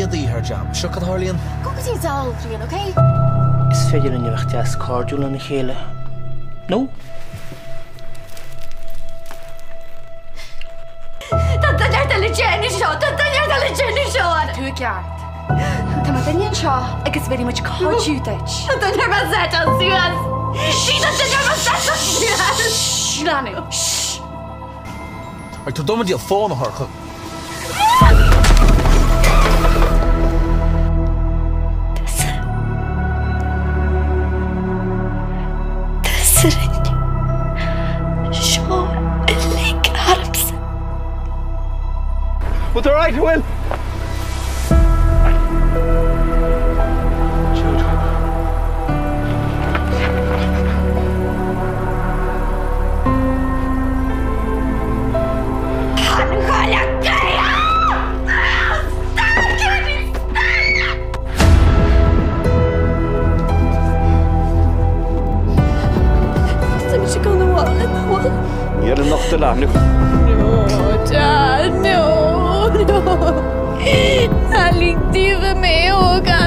chéad oíche ar jab. Seo cad a tharlaíonn. Go go dtí dall, Brian, ok? Is féidir linn a bheith deas cairdiúil lena chéile. Nó? Tá duine ar le déanamh seo! Tá duine ar le déanamh seo! Tú i gceart. Tá mo duine anseo agus bhéarfaidh muid cuidiú duit. Tá duine ar bith seiteáil suas! Sí tá duine ar bith seiteáil suas! Leanadh. Shh! Ag tabhairt dom an diabhal fón a Shorcha. Tusa. Tusa rinne seo uilig ormsa. Bhfuil tú alright, bhfuil? Jude. Ní ar an nocht a leathnú. No, Dad, no, no. Ná lig díobh mé, ó God.